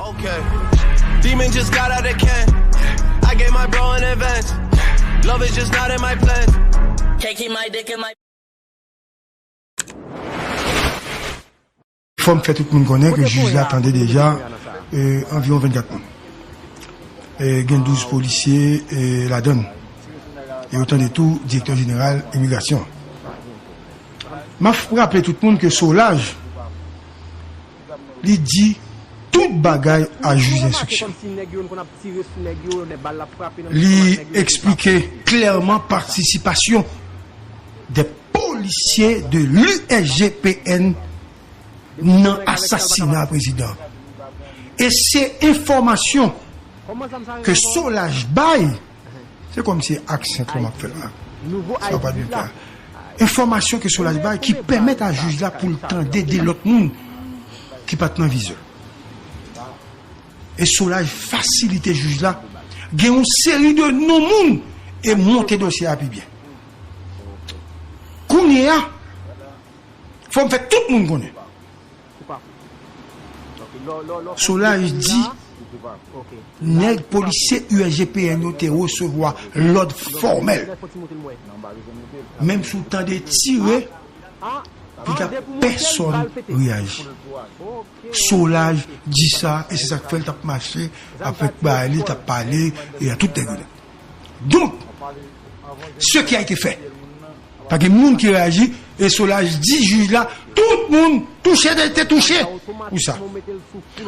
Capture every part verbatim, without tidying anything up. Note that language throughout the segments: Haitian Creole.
Okay. Demon just got out of can. I gave my bro an advance. Love is just not in my plans. Can't keep my dick in my Fò m fè tout moun konnen ke jij la tande deja, e, anviwon vennkat moun. E, gen douz polisye, e, ladan l. E yo tande tou direktè jeneral imigrasyon. M ap raple tout moun ke Solages, li di tout bagay a jij enstriksyon. Li eksplike klèman patisipasyon de polisye de l'U S G P N nan asasina prezidan. E se enfòmasyon ke Solages bay, se kòmsi aksyon ke m ap fè la. Sa pa byen klè. Enfòmasyon ke Solages bay ki pèmèt a jij la pou l tande de lòt moun ki pa t nan vizyon. E Solages fasilite jij la gen yon seri de non moun e monte dosye a pi byen. Kounye a, fò m fè tout moun konnen. Solages di nèg polisye U S G P N yo te resevwa lòd fòmèl. Menm si w tande tire, piga pèsonn reyaji. Solages di sa, e se sa k fè l t ap mache avèk bagay li, l t ap pale, e a tout nèg yo. Donk, ce qui a été fait, pa gen moun ki reyaji, e Solages di jij la, tout moun touche te, te touche pou sa.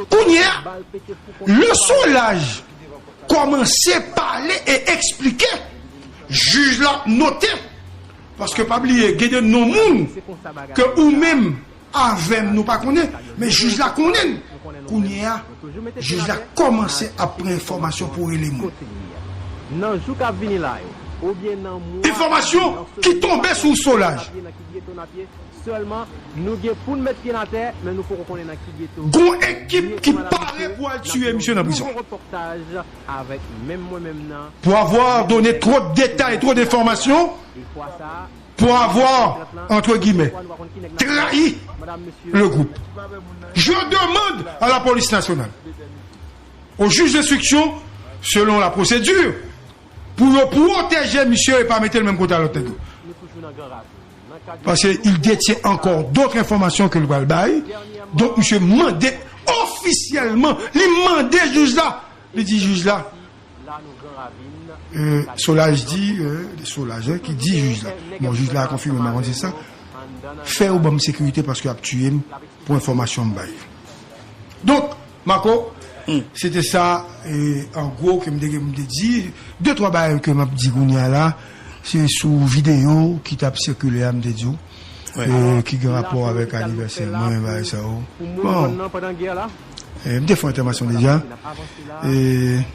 Kounye a, lè Solages kòmanse pale e eksplike, jij la note, paske pa bliye, gen de non moun ke ou menm avè m nou pa konnen, men jij la konnen l. Kounye a, jij la kòmanse ap pran enfòmasyon pou rele moun. Nan jou k ap vini la yo, oubyen nan mwa, enfòmasyon ki tonbe sou Solages. Sèlman, nou gen pou n met pye n atè, men nou poko konnen nan ki geto. Gon ekip ki pare pou al tiye misye nan prizon. Pou avoir donné trop de détails, trop d'informations, pour avoir, entre guillemets, trahi le groupe. Je demande à la police nationale, au juge d'instruction, selon la procédure, pou yo pwoteje misye e pa mete l menm kote a lòt nèg yo. Paske il détient encore d'autres informations ke l pral bay. Donk, misye mande ofisyèlman, li mande jij la, li di jij la, e, Solages di, e, Solages, e, ki di jij la. Bon, jij la a konfime, m pa konn si se sa. Fè yo ban m sekirite paske y ap tiye m pou enfòmasyon m bay. Donk, Marco, se te sa, e, an gwo, ke m te, ke m te di. De, twa bagay ke m ap di kounye a la, se sou videyo ki t ap sikile a, m te di w, e, ki gen rapò avèk anivèsè mwen, bagay sa yo. Bon, e, m te fè yon entèvansyon deja. E,